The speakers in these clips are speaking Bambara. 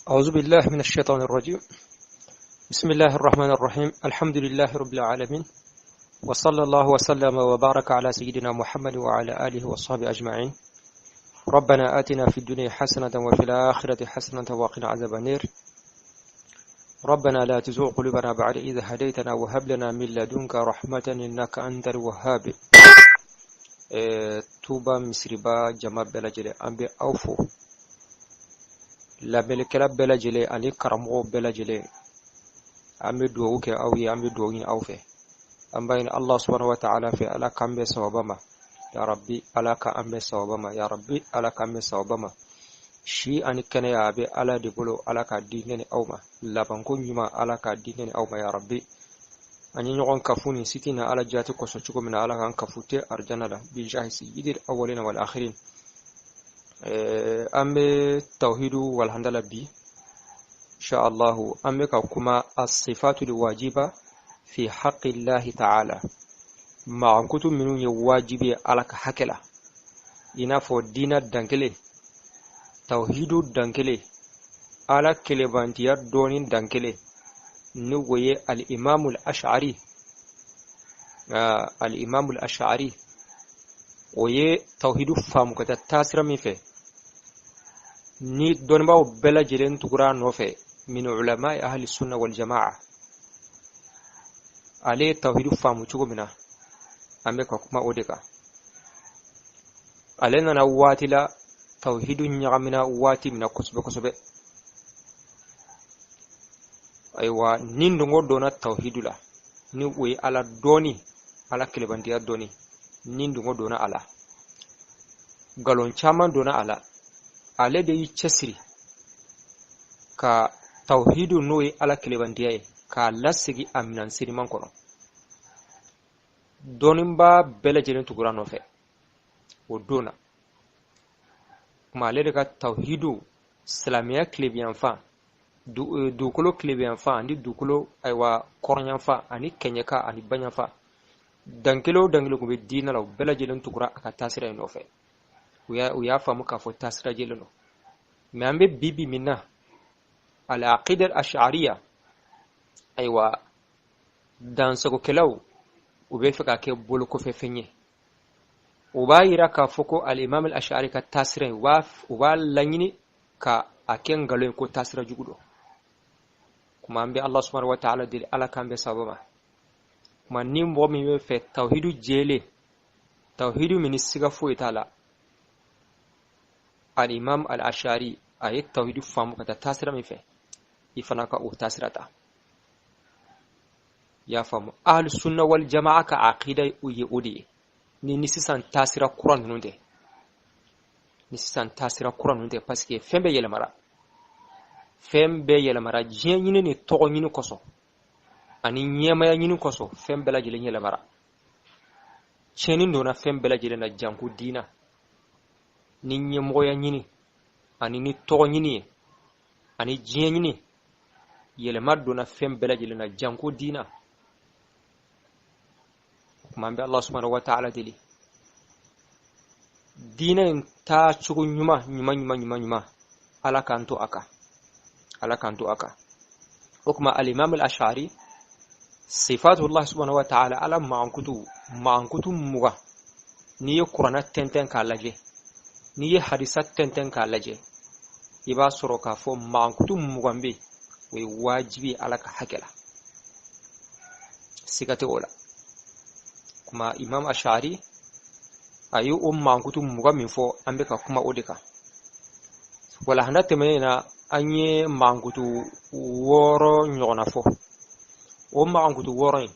أعوذ بالله من الشيطان الرجيم. بسم الله الرحمن الرحيم. الحمد لله رب العالمين، وصلى الله وسلم وبارك على سيدنا محمد وعلى آله وصحبه أجمعين. ربنا آتنا في الدنيا حسنة وفي الآخرة حسنة وقنا عذاب النار. ربنا لا تزغ قلوبنا بعد إذ هديتنا وهب لنا من لدنك رحمة إنك أنت الوهاب. Tuba misiriba jama bɛɛ lajɛlen, an bɛ aw fo, lamɛnnikɛla bɛɛ lajɛlen ani karamɔgɔw bɛɛ lajɛlen. An bɛ dugawu kɛ aw ye, an bɛ dugawu ɲini aw fɛ. An b'a ɲini Allah subhanahu wa ta'ala fɛ, Ala k'an bɛn sawaba ma ya Rabbi, Ala k'an bɛn sawaba ma ya Rabbi, Ala k'an bɛn sawaba ma. Si ani kɛnɛya a bɛ Ala de bolo, Ala k'a di ne ni aw ma. Labanko ɲuman, Ala k'a di ne ni aw ma ya Rabbi. An ye ɲɔgɔn kafu nin siti na Ala jati kosɔn cogo min na, Ala k'an kafu tɛ arijana la bi jahi sayyidil awwalina wal akhirin. An bɛ tawhidu walhanda la bi insha Allah. An bɛ ka kuma as-sifatul wajiba fi haqqillahi ta'ala, maankutu minnu ye wajibi ye Ala ka hakɛ la, i n'a fɔ diina dankelen, tawhidu dankelen, Ala kelebantiya dɔɔni dankelen, ni o ye al-imamul ash'ari. Al-imamul ash'ari o ye tawhidu faamu ka taa taasira min fɛ, ni dɔnnibaaw bɛɛ lajɛlen tugura a nɔfɛ, min ulama ahli sunna wal jama'a. Ale ye tawhidu faamu cogo min na, an bɛ ka kuma o de kan. Ale nana waati la tawhidu ɲagamina waati min na kosɛbɛ kosɛbɛ. Ayiwa, ni dɔngɔ donna tawhidu la, ni o ye Ala dɔɔni, Ala kelebantiya dɔɔni, ni dɔngɔ donna a la, nkalon caman donna a la, ale de y'i cɛsiri ka tawhidu, n'o ye Ala kelebantiya ye, k'a lasegi a minan siriman kɔnɔ. Dɔnnibaa bɛɛ lajɛlen tugura nɔfɛ o don na. Kuma ale de ka tawhidu silamɛya tilebiyanfan, dugukolo tilebiyanfan ani dugukolo ayiwa kɔrɔnyanfan ani kɛɲɛka ani baɲanfan, dankelen o dankelen tun bɛ diinɛ la, o bɛɛ lajɛlen tugura a ka taasira in nɔfɛ. U y'a faamu k'a fɔ taasira jɛlen don. Mɛ an bɛ bi bi min na, al-aqida al-ash'ariya, ayiwa, dansagokɛlaw u bɛ fɛ k'a kɛ bolokɔfɛ fɛn ye. U b'a yira k'a fɔ ko al-imam al-ash'ari ka taasira in, u b'a laɲini ka a kɛ nkalon ye, ko taasira jugu don. Kuma an bɛ Allah subhanahu wa ta'ala deli, Ala k'an bɛn sababa ma. Kuma ni mɔgɔ min bɛ fɛ tawhidu jɛlen, tawhidu min ni siga foyi t'a la, al-imam al-ash'ari a ye tawhidu faamu ka taa taasira min fɛ, i fana ka o taasira ta. I y'a faamu, ahlu sunna wal jama'a ka aqida ye o de ye. Ni sisan taasira kura ninnu tɛ, ni sisan taasira kura ninnu tɛ, parce que fɛn bɛɛ yɛlɛmara, fɛn bɛɛ yɛlɛmara diɲɛ ɲini ni tɔgɔ ɲini kosɔn ani ɲɛmaya ɲini kosɔn, fɛn bɛɛ lajɛlen yɛlɛmara. Tiɲɛni donna fɛn bɛɛ lajɛlen na, janko diina ni ɲɛmɔgɔya ɲini ani ni tɔgɔ ɲini ye ani diɲɛ ɲini, yɛlɛma donna fɛn bɛɛ lajɛlen na, janko diina. O tuma an bɛ Allah subhanahu wa ta'ala deli, diinɛ in taacogo ɲuman ɲuman ɲuman ɲuman ɲuman, Ala k'an to a kan, Ala k'an to a kan. O tuma al-imam al-ash'ari, sifatullah subhanahu wa ta'ala, Ala mankutu 20, n'i ye kuranɛ tɛntɛn k'a lajɛ, n'i ye hadisa tɛntɛn k'a lajɛ, i b'a sɔrɔ k'a fɔ mankutu 20 bɛ yen, o ye wajibi ye Ala ka hakɛ la, siga tɛ o la. Kuma imam ash'ari a ye o mankutu 20 min fɔ, an bɛ ka kuma o de kan. Walahanda tɛmɛnen na, an ye mankutu 6 ɲɔgɔnna fɔ. O mankutu 6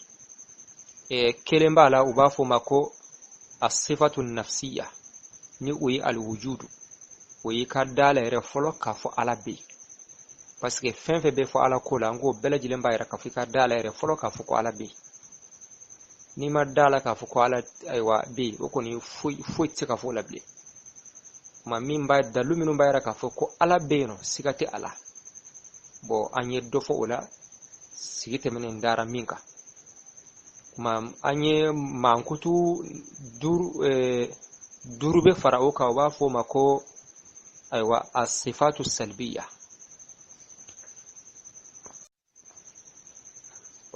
in, kelen b'a la, u b'a fɔ o ma ko asifatu nafsiya, ni o ye alwujudu, o y'i ka da la yɛrɛ fɔlɔ k'a fɔ Ala bɛ yen. Parce que fɛn fɛn bɛ fɔ Ala ko la, an k'o bɛɛ lajɛlen b'a yira k'a fɔ i ka da la yɛrɛ fɔlɔ k'a fɔ ko Ala bɛ yen. N'i ma da la k'a fɔ ko Ala ayiwa bɛ yen, o kɔni foyi foyi tɛ se ka fɔ o la bilen. Kuma min b'a dalu minnu b'a yira k'a fɔ ko Ala bɛ yen nɔ, siga tɛ a la. Bɔn, an ye dɔ fɔ o la sigi tɛmɛnen dara min kan. Kuma an ye mankutu 5 bɛ fara o kan, u b'a fɔ o ma ko ayiwa asifatu salbiya.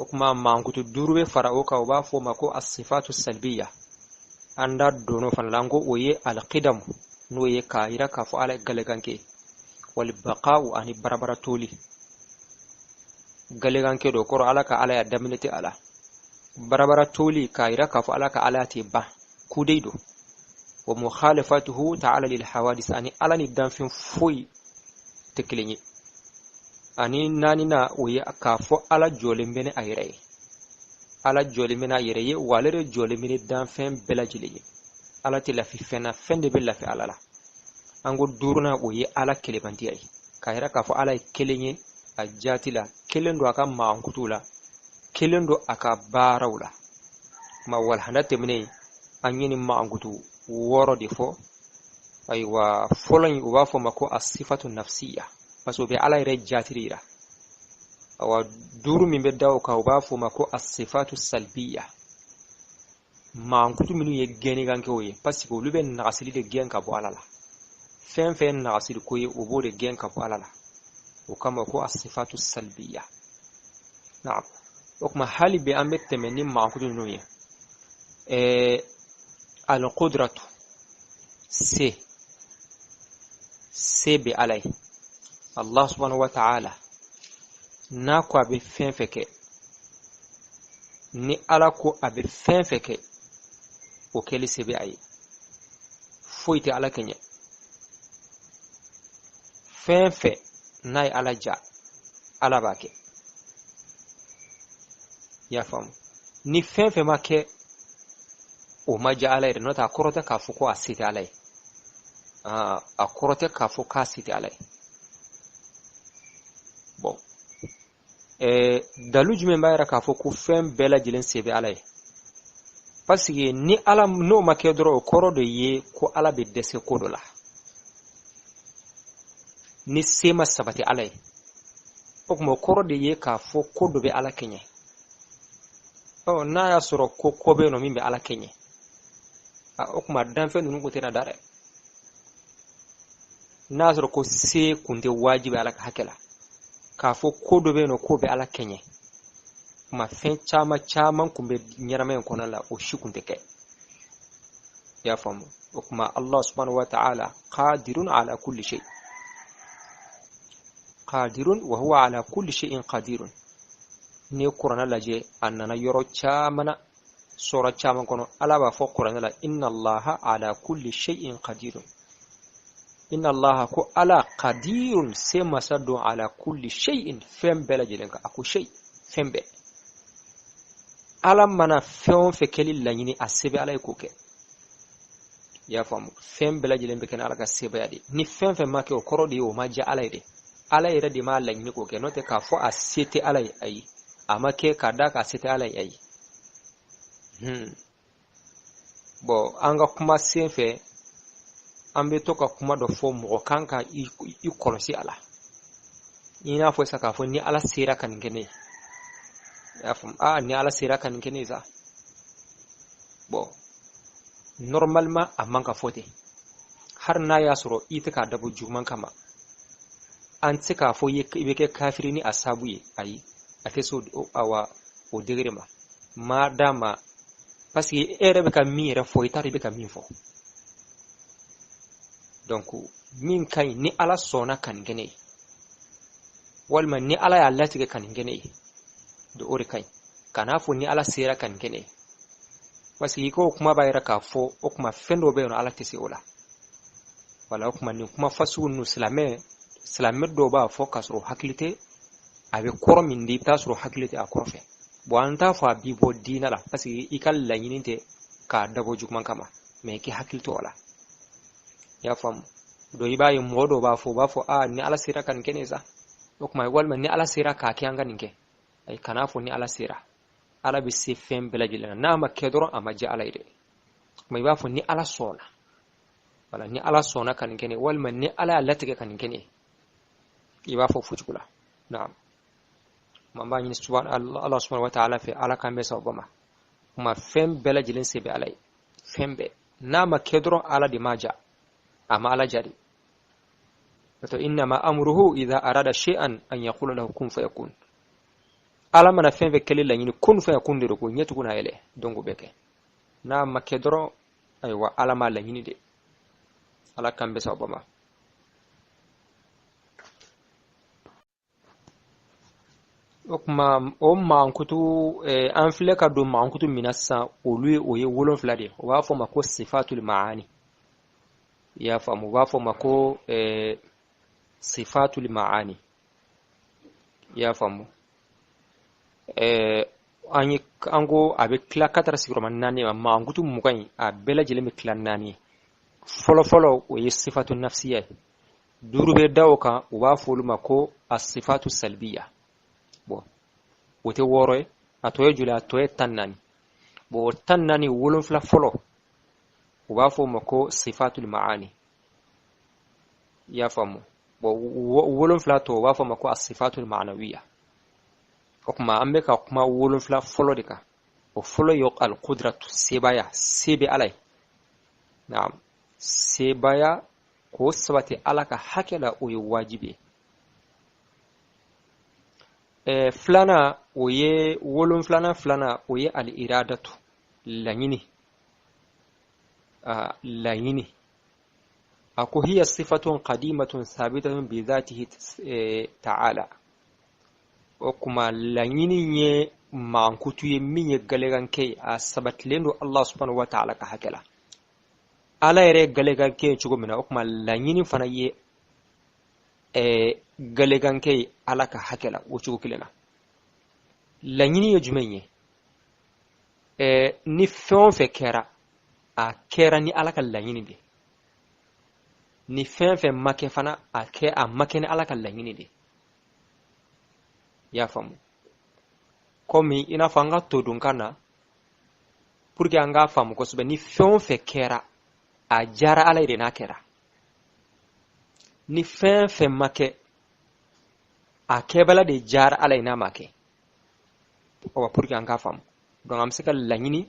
O kuma mankutu duuru bɛ fara o kan, o b'a fɔ o ma ko asifatu salbiya. An da donn'o fana la, an ko o ye alqidamu, n'o ye k'a yira k'a fɔ Ala ye galekanke, wal baqa'u ani barabara toli. Galekanke dɔ kɔrɔ Ala ka Ala ya daminɛ tɛ a la. Barabara toli k'a yira k'a fɔ Ala ka Ala tɛ ban, kudei don. Wa mukhalafatuhu ta'ala lil hawadis, ani Ala ni danfɛn foyi tɛ kelen ye. Ani naaninan, o ye k'a fɔ Ala jɔlen bɛ ni a yɛrɛ ye. Ala jɔlen bɛ n'a yɛrɛ ye, wa ale de jɔlen bɛ ni danfɛn bɛɛ lajɛlen ye. Ala tɛ lafi fɛn na, fɛn de bɛ lafi Ala la. An ko duurunan, o ye Ala kelebantiya ye, k'a yira k'a fɔ Ala ye kelen ye a jaati la, kelen don a ka mankutuw la, kelen don a ka baaraw la. Kuma walahanda tɛmɛnen, an ye nin mankutu 6 de fɔ. Ayiwa, fɔlɔ in, u b'a fɔ ma ko asifatu nafsiya, parce que o bɛ Ala yɛrɛ jaati de yira. Awa, duuru min bɛ da o kan, u b'a fɔ ma ko asifatu salbiya, mankutu minnu ye gɛnnikankew ye, parce que olu bɛ nagasili de gɛn ka bɔ Ala la. Fɛn fɛn ye nagasili ko ye, o b'o de gɛn ka bɔ Ala la. O kama ko asifatu salbiya. Naam. O kuma hali bi an bɛ tɛmɛ ni mankutu ninnu ye. Alqudratu, se, se bɛ Ala ye. Allah subhanahu wa ta'ala n'a ko a bɛ fɛn fɛn kɛ, ni Ala ko a bɛ fɛn fɛn kɛ, o kɛli se bɛ a ye. Foyi tɛ Ala kɛɲɛ. Fɛn fɛn n'a ye Ala ja, Ala b'a kɛ. I y'a faamu? Ni fɛn fɛn ma kɛ, o ma ja Ala yɛrɛ. N'o tɛ, a kɔrɔ tɛ k'a fɔ ko a se tɛ Ala ye. A kɔrɔ tɛ k'a fɔ k'a se tɛ Ala ye. Bon, dalu jumɛn b'a yira k'a fɔ ko fɛn bɛɛ lajɛlen se bɛ Ala ye? Parce que ni Ala n'o ma kɛ dɔrɔn, o kɔrɔ de ye ko Ala bɛ dɛsɛ ko dɔ la. Ni se ma sabati Ala ye, o tuma o kɔrɔ de ye k'a fɔ ko dɔ bɛ Ala kɛɲɛ. Ɔ, n'a y'a sɔrɔ ko ko bɛ yen nɔ min bɛ Ala kɛɲɛ, o tuma danfɛn ninnu kun tɛna da dɛ. N'a y'a sɔrɔ ko se kun tɛ wajibi Ala ka hakɛ la, k'a fɔ ko dɔ bɛ yen nɔ k'o bɛ Ala kɛɲɛ, kuma fɛn caman caman kun bɛ ɲɛnamaya in kɔnɔ la, o si kun tɛ kɛ. I y'a faamu? O tuma Allah subhanahu wa ta'ala qadirun ala kulli shay, qadirun wa huwa ala kulli shay'in qadirun. N'i ye kuranɛ lajɛ, a nana yɔrɔ caman na, sɔrɔ caman kɔnɔ, Ala b'a fɔ kuranɛ la inna Allaha ala kulli shay'in qadirun. Inna Allaha, ko Ala, qadirun, se masa don, ala kulli shay'in, fɛn bɛɛ lajɛlen kan. A ko shay, fɛn bɛɛ. Ala mana fɛn o fɛn kɛli laɲini, a se bɛ Ala ye k'o kɛ. I y'a faamu? Fɛn bɛɛ lajɛlen bɛ kɛ ni Ala ka sebaya de. Ni fɛn fɛn ma kɛ, o kɔrɔ de ye o ma diya Ala ye de. Ala yɛrɛ de m'a laɲini k'o kɛ. N'o tɛ k'a fɔ a se tɛ Ala ye, ayi, a ma kɛ k'a d'a kan a se tɛ Ala ye, ayi. Bon, an ka kuma sen fɛ, an bɛ to ka kuma dɔ fɔ, mɔgɔ kan ka i kɔlɔsi a la. I n'a fɔ sisan k'a fɔ ni Ala sera ka nin kɛ ne ye. I y'a faamu? Aa, ni Ala sera ka nin kɛ ne ye sa. Bon, normalement a man ka fɔ ten. Hali n'a y'a sɔrɔ i tɛ k'a dabɔ juguman kama, an tɛ se k'a fɔ i bɛ kɛ kafiri ni a sabu ye, ayi, a tɛ se o, awa, o degré ma. Ma d'a ma, parce que e yɛrɛ bɛ ka min yɛrɛ fɔ, i t'a dɔn i bɛ ka min fɔ. Donc min ka ɲi, ni Ala sɔnna ka nin kɛ ne ye, walima ni Ala y'a latigɛ ka nin kɛ ne ye, donc o de ka ɲi. Kan'a fɔ ni Ala sera ka nin kɛ ne ye, parce que i k'o kuma b'a yira k'a fɔ o kuma fɛn dɔw bɛ yen nɔ, Ala tɛ se o la. Wala, o kuma nin kuma fasugu ninnu, silamɛ dɔw b'a fɔ k'a sɔrɔ hakili tɛ a bɛ kɔrɔ min di, i bɛ taa sɔrɔ hakili tɛ a kɔrɔ fɛ. Bon, an t'a fɔ a b'i bɔ diinɛ la, parce que i ka laɲini tɛ k'a dabɔ juguman kama, mais i k'i hakili to o la. I y'a faamu? Donc i b'a ye mɔgɔ dɔw b'a fɔ, u b'a fɔ aa, ni Ala sera ka nin kɛ ne sa, o kuma, walima ni Ala sera k'a kɛ, an ka nin kɛ. Ayi, kan'a fɔ ni Ala sera. Ala bɛ se fɛn bɛɛ lajɛlen na. N'a ma kɛ dɔrɔn, a ma diya Ala ye dɛ. Kuma i b'a fɔ ni Ala sɔnna, wala ni Ala sɔnna ka nin kɛ ne, walima ni Ala y'a latigɛ ka nin kɛ ne, i b'a fɔ fɔcogo la. Naam, man b'a ɲini Allah subhanahu wa ta'ala fɛ, Ala k'an bɛɛ sababa ma. Kuma fɛn bɛɛ lajɛlen se bɛ Ala ye, fɛn bɛɛ. N'a ma kɛ dɔrɔn, Ala de m'a ja, a ma Ala ja de. Wato innama amruhu idha arada shay'an an yaqula lahu kun fayakun. Ala mana fɛn fɛn kɛli laɲini, kun fayakun de don, ko ɲɛ tugun n'a yɛlɛ, donc o bɛ kɛ. N'a ma kɛ dɔrɔn, ayiwa, Ala m'a laɲini de. Ala k'an bɛɛ sababa ma. O tuma o mankutu, an filɛ ka don mankutu min na sisan, olu ye, o ye 7 de ye. O b'a fɔ ma ko sifatul maani. I y'a faamu? U b'a fɔ ma ko sifatul maani. I y'a faamu? An ye, an ko a bɛ tila ka taara sigiyɔrɔma naani ma. Mankutu 20 in, a bɛɛ lajɛlen bɛ tila naani ye. Fɔlɔ fɔlɔ, o ye sifatu nafsiya ye. 5 bɛ da o kan, u b'a fɔ olu ma ko asifatu salbiya. Bon, o tɛ 6 ye. A tɔ ye joli? A tɔ ye 14. Bon, o 14, 7 fɔlɔ, u b'a fɔ o ma ko sifatul maani. I y'a faamu? Bon, 7 tɔ, u b'a fɔ o ma ko asifatul ma'anawiya. O tuma an bɛ ka kuma 7 fɔlɔ de kan. O fɔlɔ ye alkudratu, sebaya. Se bɛ Ala ye. Naam, sebaya k'o sabati Ala ka hakɛ la, o ye wajibi ye. Filanan, o ye wolonfilanan filanan, o ye al-iradatu, laɲini. Laɲini, a ko hiya sifatun qadimatun sabitatun bi dhatihi ta'ala. O kuma laɲini ye mankutu ye min ye galegankɛ ye, a sabatilen don Allah subhanahu wa ta'ala ka hakɛ la. Ala yɛrɛ ye galegankɛ ye cogo min na, o kuma laɲini fana ye galegankɛ ye Ala ka hakɛ la o cogo kelen na. Laɲini ye jumɛn ye? Ni fɛn o fɛn kɛra, a kɛra ni Ala ka laɲini de. Ni fɛn fɛn ma kɛ fana, a ma kɛ ni Ala ka laɲini de. I y'a faamu? Komi i n'a fɔ an ka todunkan na, pour que an k'a faamu kosɛbɛ, ni fɛn o fɛn kɛra, a diyara Ala ye de n'a kɛra. Ni fɛn fɛn ma kɛ, a kɛbala de diyara Ala ye n'a ma kɛ. Awa, pour que an k'a faamu, donc an bɛ se ka laɲini,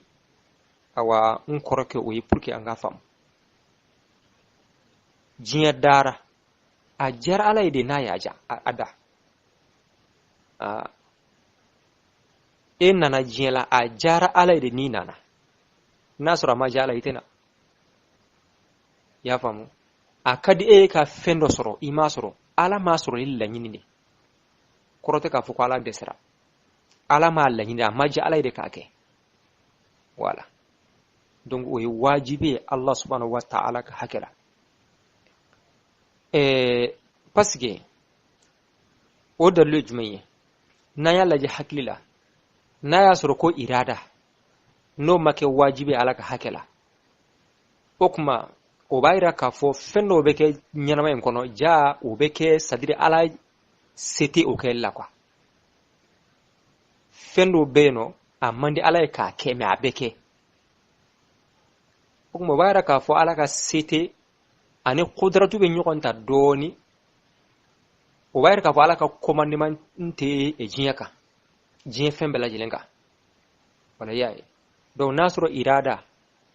awa, n kɔrɔ kɛ o ye, pour que an k'a faamu. Diɲɛ dara, a diyara Ala ye de n'a y'a ja a da. E nana diɲɛ la, a diyara Ala ye de n'i nana. N'a sɔrɔ a ma diya Ala ye, i tɛ na. I y'a faamu? A ka di e ye ka fɛn dɔ sɔrɔ, i m'a sɔrɔ, Ala m'a sɔrɔ ni laɲini de. Kɔrɔ tɛ k'a fɔ ko Ala dɛsɛra. Ala m'a laɲini, a ma diya Ala ye de k'a kɛ. Voilà, donc o ye wajibi ye Allah subhanahu wa ta'ala ka hakɛ la. Parce que o dalilu ye jumɛn ye? N'an y'a lajɛ hakili la, n'a y'a sɔrɔ ko irada n'o ma kɛ wajibi ye Ala ka hakɛ la, o kuma o b'a yira k'a fɔ fɛn dɔw bɛ kɛ ɲɛnama in kɔnɔ, ja o bɛ kɛ, c'est à dire Ala se tɛ o kɛli la quoi. Fɛn dɔw bɛ yen nɔ, a man di Ala ye k'a kɛ, mais a bɛ kɛ. O kuma o b'a yira k'a fɔ Ala ka se tɛ ani kudratu bɛ ɲɔgɔn ta dɔɔni. O b'a yira k'a fɔ Ala ka commandement tɛ diɲɛ kan, diɲɛ fɛn bɛɛ lajɛlen kan. Wala, i y'a ye? Donc n'a sɔrɔ irada,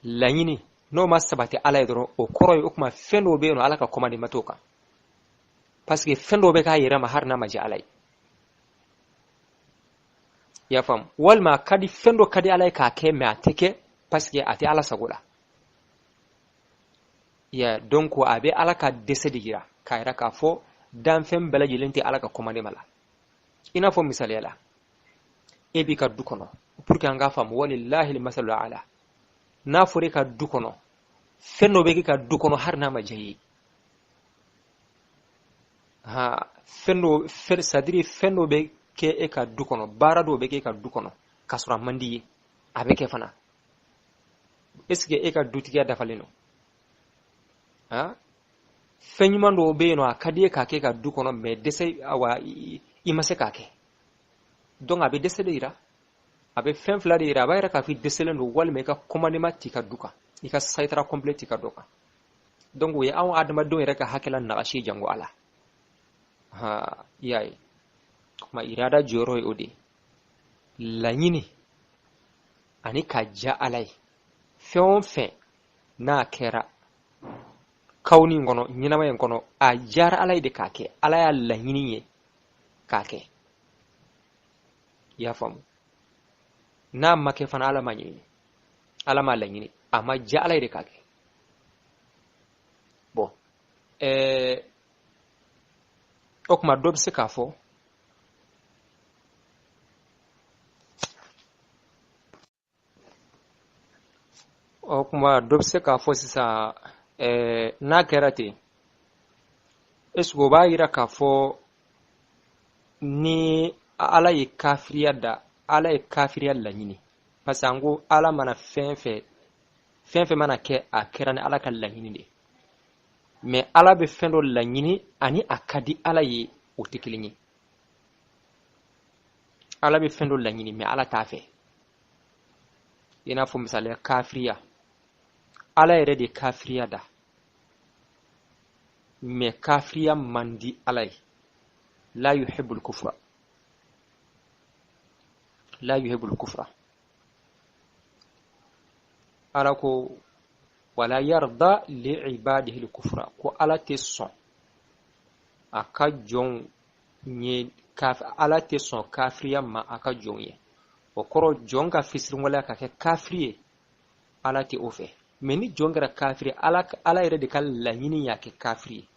laɲini, n'o ma sabati Ala ye dɔrɔn, o kɔrɔ ye o kuma fɛn dɔw bɛ yen nɔ, Ala ka commandement t'o kan, parce que fɛn dɔw bɛ k'a yɛrɛ ma hali n'a ma diya Ala ye. I y'a faamu? Walima a ka di, fɛn dɔ ka di Ala ye k'a kɛ, mais a tɛ kɛ parce que a tɛ Ala sago la. Ya, donc a bɛ Ala ka dɛsɛ de yira, k'a yira k'a fɔ danfɛn bɛɛ lajɛlen tɛ Ala ka commandement la. I n'a fɔ misaliya la, e b'i ka du kɔnɔ, pour que an k'a faamu, walillahi masalu ala. N'a fɔra e ka du kɔnɔ, fɛn dɔ bɛ k'i ka du kɔnɔ hali n'a ma diya i ye, ha, fɛn dɔ, fɛn, c'est à dire fɛn dɔ bɛ kɛ e ka du kɔnɔ, baara dɔw bɛ kɛ e ka du kɔnɔ k'a sɔrɔ a man di i ye, a bɛ kɛ fana. Est ce que e ka dutigiya dafalen don? Ha, fɛn ɲuman dɔw bɛ yen nɔ, a ka di e k'a kɛ ka du kɔnɔ, mais dɛsɛ, awa, i ma se k'a kɛ. Donc a bɛ dɛsɛ de yira, a bɛ fɛn fila de yira. A b'a yira k'a fɔ i dɛsɛlen don, walima i ka commandement t'i ka du kan, i ka sayitara complet t'i ka du kan. Donc o ye anw adamadenw yɛrɛ ka hakɛ la nagasi, jango Ala. Ha, i y'a ye? Kuma irada jɔyɔrɔ ye o de ye, laɲini ani ka diya Ala ye. Fɛn o fɛn n'a kɛra kawuni in kɔnɔ, ɲɛnama in kɔnɔ, a diyara Ala ye de k'a kɛ, Ala y'a laɲini ye k'a kɛ. I y'a faamu, n'a ma kɛ fana Ala m'a ɲini, Ala m'a laɲini, a ma diya Ala ye de k'a kɛ. Bon, o tuma dɔ bɛ se k'a fɔ o tuma dɔ bɛ se k'a fɔ sisan, n'a kɛra ten, est-ce que o b'a yira k'a fɔ ni Ala ye kafiriya da, Ala ye kafiriya laɲini? Parce que an ko Ala mana fɛn fɛn, fɛn fɛn mana kɛ, a kɛra ni Ala ka laɲini de. Mais Ala bɛ fɛn dɔ laɲini ani a ka di Ala ye, o tɛ kelen ye. Ala bɛ fɛn dɔ laɲini, mais Ala t'a fɛ. I n'a fɔ misaliya, kafiriya, Ala yɛrɛ de ye kafiriya da, mais kafiriya man di Ala ye. La yuhibbul kufra, la yuhibbul kufra. Ala ko wala yarda li ibadihi al-kufra, ko Ala tɛ sɔn a ka jɔnw ye, Ala tɛ sɔn kafiriya ma a ka jɔnw ye. O kɔrɔ, jɔn ka fisiriwaleya ka kɛ kafiri ye, Ala tɛ o fɛ. Mais ni jɔn kɛra kafiri, Ala yɛrɛ de ka laɲini y'a kɛ kafiri ye.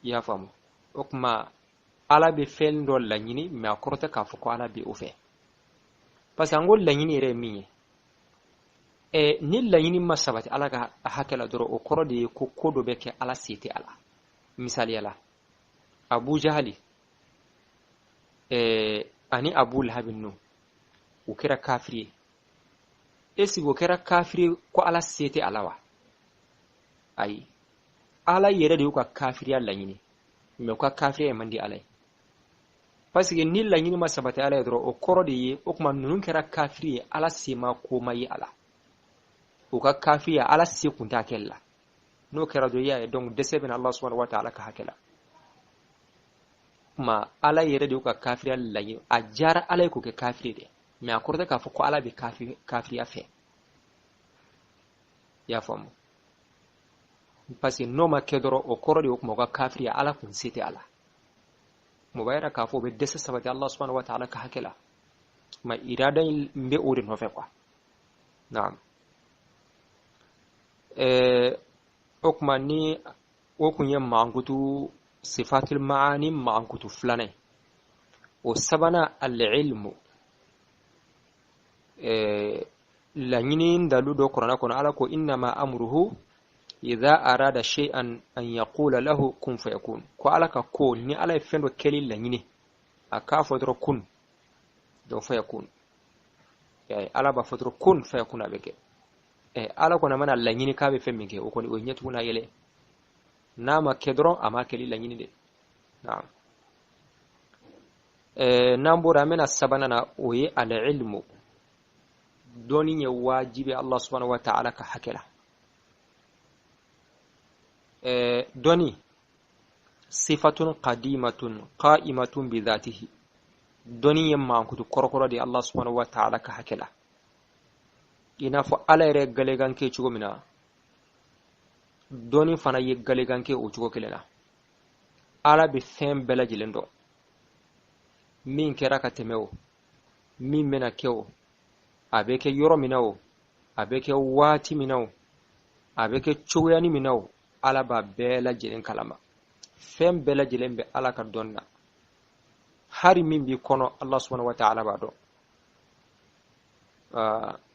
I y'a faamu? O tuma Ala bɛ fɛn dɔ laɲini, mais a kɔrɔ tɛ k'a fɔ ko Ala bɛ o fɛ. Parce que an ko laɲini yɛrɛ ye min ye, ni laɲini ma sabati Ala ka hakɛ la dɔrɔn, o kɔrɔ de ye ko ko dɔ bɛ kɛ, Ala se tɛ a la. Misaliya la, Abu Jahali ani Abu Lahabi ninnu, o kɛra kafiri ye. Est-ce que o kɛra kafiri ye ko Ala se tɛ a la wa? Ayi, Ala yɛrɛ de y'u ka kafiriya laɲini, mais u ka kafiriya man di Ala ye. Parce que ni laɲini ma sabati Ala ye dɔrɔn, o kɔrɔ de ye o tuma ninnu kɛra kafiri ye, Ala se ma ko ma ye a la. U ka kafiriya, Ala se kun t'a kɛli la. N'o kɛra dɔrɔn, i y'a ye, donc dɛsɛ bɛ na Allah subhanahu wa ta'ala ka hakɛ la. Kuma Ala yɛrɛ de y'u ka kafiriya laɲini, a diyara Ala ye k'o kɛ kafiri de, mais a kɔrɔ tɛ k'a fɔ ko Ala bɛ kafiriya fɛ. I y'a faamu? Parce que n'o ma kɛ dɔrɔn, o kɔrɔ de ye o kuma u ka kafiriya, Ala kun se tɛ a la. O b'a yira k'a fɔ o bɛ dɛsɛ sabati Allah subhanahu wa ta'ala ka hakɛ la. Ma irada in bɛ o de nɔfɛ quoi. Naam. O kuma ni o kun ye mankutu sifatul maani mankutu filanan ye. O sabanan, al-ilmu. Laɲini dalu dɔ kuranɛ kɔnɔ, Ala ko innama amruhu idha arada shay'an an yaqula lahu kun fayakun. Ko Ala ka ko, ni Ala ye fɛn dɔ kɛli laɲini, a k'a fɔ dɔrɔn kun, donc fayakun. Ala b'a fɔ dɔrɔn kun fayakun, a bɛ kɛ. Ala kɔni mana laɲini k'a bɛ fɛn min kɛ, o kɔni o ye ɲɛtugu n'a yɛlɛ. N'a ma kɛ dɔrɔn, a ma kɛli laɲini de. Naam. N'an bɔra, an bɛna sabanan na, o ye al-ilmu. Dɔnni ye wajibi Allah subhanahu wa ta'ala ka hakɛ la. Dɔnni sifatun qadimatun qa'imatun bi dhatihi. Dɔnni ye mankutu kɔrɔkɔrɔ de Allah subhanahu wa ta'ala ka hakɛ la. I n'a fɔ Ala yɛrɛ galegan kɛ cogo min na, dɔnni fana ye galegan kɛ o cogo kelen na. Ala bɛ fɛn bɛɛ lajɛlen dɔn, min kɛra ka tɛmɛ o, min bɛna kɛ o, a bɛ kɛ yɔrɔ min na o, a bɛ kɛ waati min na o, a bɛ kɛ cogoyanin min na o, Ala b'a bɛɛ lajɛlen kalama. Fɛn bɛɛ lajɛlen bɛ Ala ka dɔnni na. Hari min b'i kɔnɔ, Allah subhanahu wa ta'ala b'a dɔn.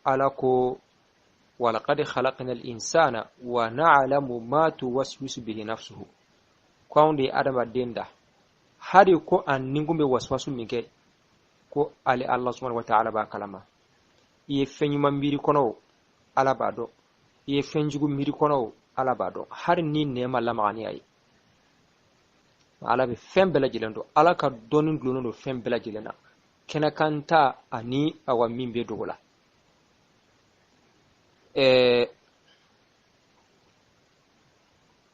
Ala ko walaqad khalaqna al-insana wa na'lamu ma tuwaswisu bihi nafsuhu. Ko anw de ye adamaden da, hari ko a ninkun bɛ waswasu min kɛ, ko ale Allah subhanahu wa ta'ala b'a kalama. I ye fɛn ɲuman miiri kɔnɔ o, Ala b'a dɔn. I ye fɛn jugu miiri kɔnɔ o, Ala b'a dɔn. Hari ni nɛn ma lamaga ni a ye, Ala bɛ fɛn bɛɛ lajɛlen dɔn. Ala ka dɔnni dulonnen don fɛn bɛɛ lajɛlen na, kɛnɛkan ta ani awa min bɛ dogo la.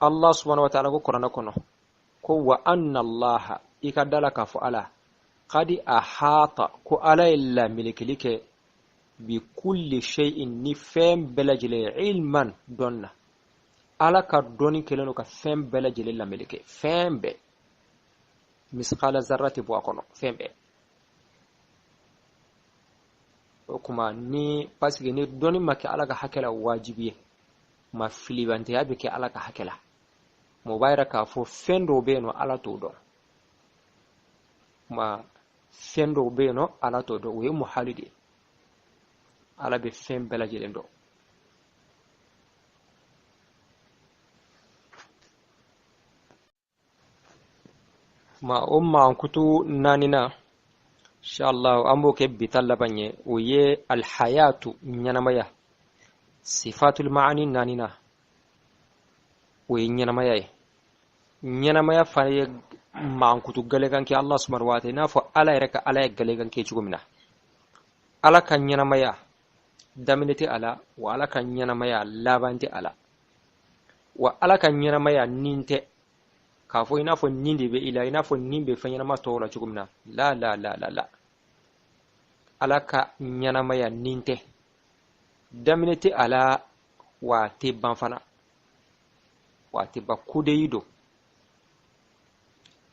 Allah subhanahu wa ta'ala ko kuranɛ kɔnɔ ko wa anna Allaha, i ka da la k'a fɔ Ala kadi ahata, ko Ala ye lamelekeli kɛ bi kulli shay'in, ni fɛn bɛɛ lajɛlen, ilman, dɔn na. Ala ka dɔnni kɛlen don ka fɛn bɛɛ lajɛlen lameleke, fɛn bɛɛ. Misikala zarra tɛ bɔ a kɔnɔ, fɛn bɛɛ. O kuma ni parce que ni dɔnni ma kɛ Ala ka hakɛ la wajibi ye, ma filibantɛya bɛ kɛ Ala ka hakɛ la. Ma o b'a yira k'a fɔ fɛn dɔw bɛ yen nɔ Ala t'o dɔn. Ma fɛn dɔw bɛ yen nɔ Ala t'o dɔn, o ye muhali de ye. Ala bɛ fɛn bɛɛ lajɛlen dɔn. Ma o mankutu naaninan, inshallah an b'o kɛ bi ta laban ye, o ye alhayatu, ɲɛnamaya. Sifatul maani naaninan, o ye ɲɛnamaya ye. Ɲɛnamaya fana ye mankutu galekan kɛ Allah subhanahu wa ta'ala, i n'a fɔ Ala yɛrɛ ka Ala ye galekan kɛ cogo min na. Ala ka ɲɛnamaya daminɛ tɛ a la, wa Ala ka ɲɛnamaya laban tɛ a la, wa Ala ka ɲɛnamaya nin tɛ k'a fɔ i n'a fɔ nin de bɛ i la, i n'a fɔ nin bɛ fɛn ɲɛnama tɔw la cogo min na. La la la la la, Ala ka ɲɛnamaya nin tɛ, daminɛ tɛ a la, wa a tɛ ban fana, wa a tɛ ban, kudeyi don.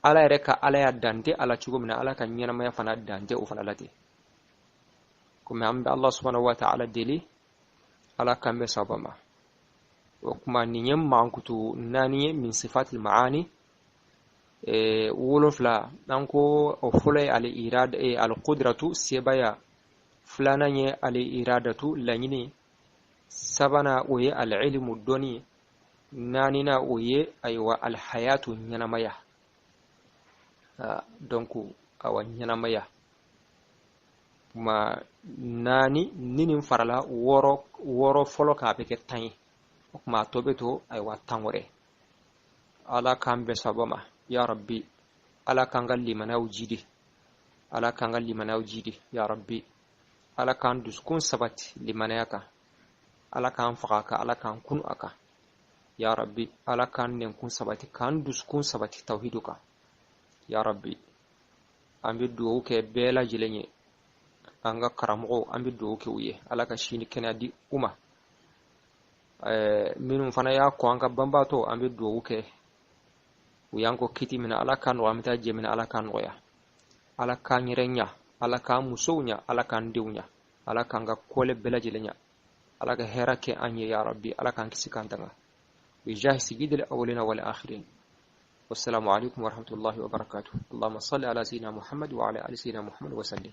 Ala yɛrɛ ka Alaya dan tɛ a la cogo min na, Ala ka ɲɛnamaya fana dan tɛ o fana la ten. Komi an bɛ Allah subhanahu wa ta'ala deli, Ala k'an bɛn sawaba ma. O kuma nin ye mankutu naani ye min sifatil maani. 7, an ko o fɔlɔ ye al-irada, al-qudratu, sebaya. Filanan ye al-iradatu, laɲini. Sabanan o ye al-ilmu, dɔnni. Naaninan o ye ayiwa al-hayatu, ɲɛnamaya. Donc awa ɲɛnamaya kuma naani ni nin farala 6 fɔlɔ kan, a bɛ kɛ 10 ye. O kuma a tɔ bɛ to ayiwa 10 wɛrɛ. Ala k'an bɛn sawaba ma ya Rabbi. Ala k'an ka limanaw jidi, Ala k'an ka limanaw jidi ya Rabbi. Ala k'an dusukun sabati limanaya kan, Ala k'an faga a kan, Ala k'an kunu a kan ya Rabbi. Ala k'an nɛnkun sabati, k'an dusukun sabati tawhidu kan ya Rabbi. An bɛ dugawu kɛ bɛɛ lajɛlen ye, an ka karamɔgɔw, an bɛ dugawu kɛ u ye, Ala ka si ni kɛnɛya di u ma. Minnu fana y'a kɔ an ka banbaatɔ, an bɛ dugawu kɛ u y'an kɔ kiti min na, Ala k'a nɔgɔya, an bɛ taa jɛ min na, Ala k'a nɔgɔya. Ala k'an yɛrɛ ɲa, Ala k'an musow ɲa, Ala k'an denw ɲa, Ala k'an ka kɔlɛ bɛɛ lajɛlen ɲa, Ala ka hɛrɛ kɛ an ye ya Rabbi. Ala k'an kisi k'an tanga bijahi sayyidil awwalina wal akhirin. والسلام عليكم ورحمة الله وبركاته. اللهم صل على سيدنا محمد وعلى آل سيدنا محمد وسلم.